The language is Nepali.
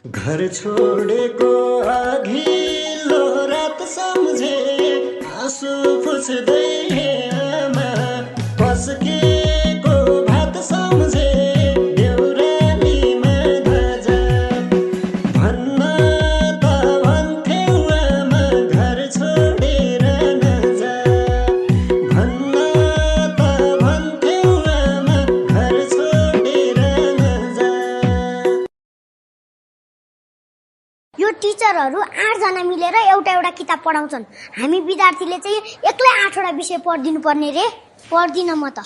घर छोडेको अघिल्लो रात सम्झे आँसु पुछ्दै आमा पस्केको भात सम्झे देउरालीमा ध्वजा भन्न त भन्थ्यौ आमा घर छोडेर नजा भन्न त भन्थ्यौ आमा घर छोडेर नजा। यो टिचरहरू 8 जना मिलेर एउटा किताब पढाउँछन्। हामी विद्यार्थीले चाहिँ एक्लै 8 वटा विषय पढिदिनु पर्ने रे। पढ्दिन म त।